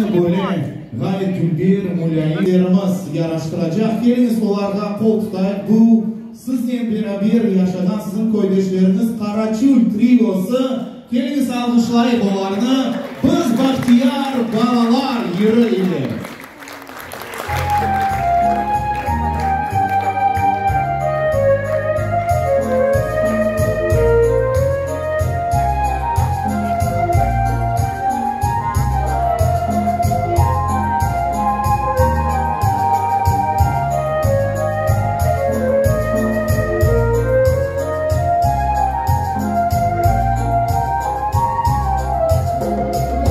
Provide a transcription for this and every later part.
Böyle ğayet dülber, mulâyim yaraştıracaq. Keliñiz, olarğa qol tutayıq. Bu, siznen beraber yaşağan siziñ köydeşleriñiz Qaraçül triosı. Keliñiz, alğışlayıq olarnı Biz bahtiyar balalar yırı ile.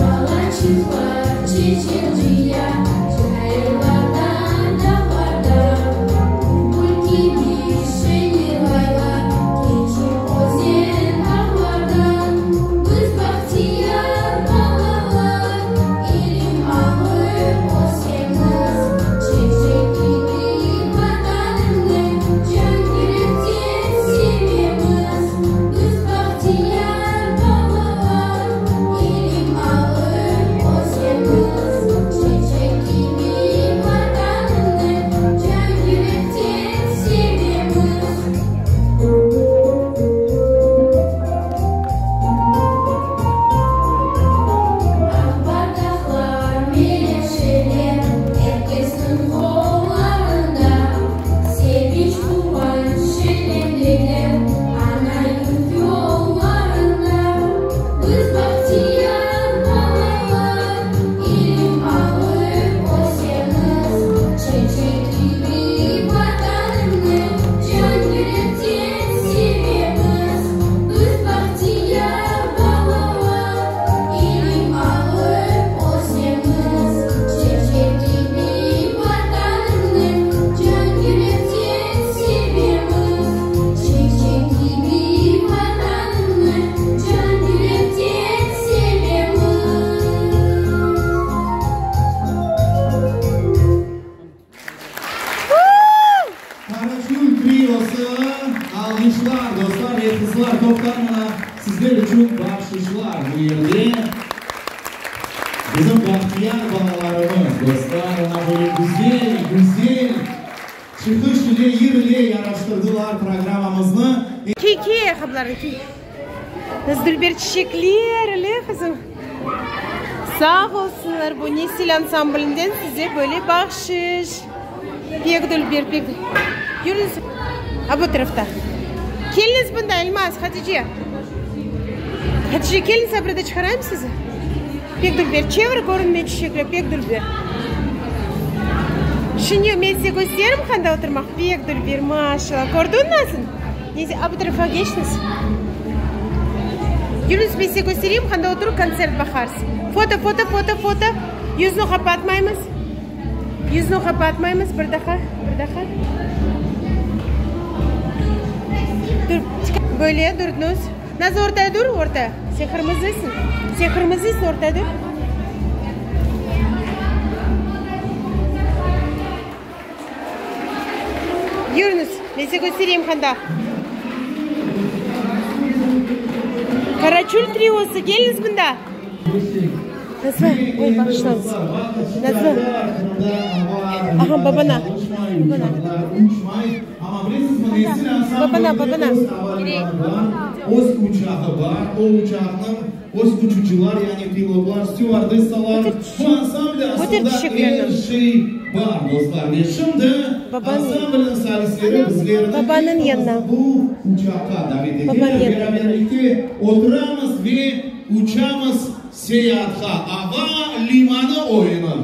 Balaçıqlar çeçek cıya, Çayırlardan, dağlardan. Gül kibi şeñ yırlaylar, Keçip özen, dağlardan. Biz bahtiyar balalar, İlim alıp ösemiz. Çeçek kibi Vatanımnı Can-yürekten sevemiz. Biz bahtiyar balalar, İlim alıp ösemiz. Çeçek kibi Vatanımnı Can-yürekten sevemiz. Aq bardaqlar, melekşeler, Er kesniñ qollarında. Sevinç, quvanç, şeñlikler, Ana yurt yollarında. Biz bahtiyar balalar, İlim alıp ösemiz. Çeçek kibi Vatanımnı Can-yürekten sevemiz. Biz bahtiyar balalar, İlim alıp ösemiz. Çeçek kibi Vatanımnı Can-yürekten sevemiz. Çeçek kibi Vatanımnı Can-yürekten sevemiz. Qaraçül triosı, alğışlar, dostlar ve qızlar, toptan mına sizler içün bahşışlar bu yerde. Bizim bahtiyar balalarımız, dostlar, mına böyle güzel, güzel çıqış ile, yır ile yaraştırdılar programmamıznı. Kiy, kiy ayaqqabılarnı, kiy. Nasıl dülber çiçekler, öyle, qızım? Sağ olsunlar, bu Nesil ansamblinden size böyle bahşiş. Pek dülber, pek. Yürüñiz, a bu tarafta. Keliñiz bunda, Elmaz, Hatice. Hatice, keliñiz, a burada çıqarayım sizi. Pek dülber. Çevir, körünmey çiçekler, pek dülber. Şimdi men size kösterim qanda oturmaq. Pek dülber, maşallah. Kördiñ nasıl? Neyse, a bu tarafa geçiñiz. Yürüñiz, men size köstereyim, qanda oturıp kontsert baqarsız. Foto, foto, foto, foto. Yüzni qapatmaymız. Yüzni qapatmaymız. Bir daha, bir daha. Dur, böyle durduñız. Nazlı, ortaya dur, ortaya. Sen qırmızısıñ. Sen qırmızısıñ, ortaya dur. Yürüñiz, men size köstereyim qanda. Karaçül triosı, keliñiz mında. Nazlı, oy, bağışlañız. Nazlı. Aha, babana. Babana. Babana, babana. Öz uçağı bar, o uçaqnıñ öz uçucılar, yani pilotlar, stüardessalar, bu ansamblde aslında er şey bar, dostlar. Ve şimdi ansamblniñ solistleri bizlerni bu uçaqqa davet eteler. Beraberlikte oturamız ve uçamız seyaatqa. Ava limanı oyunı.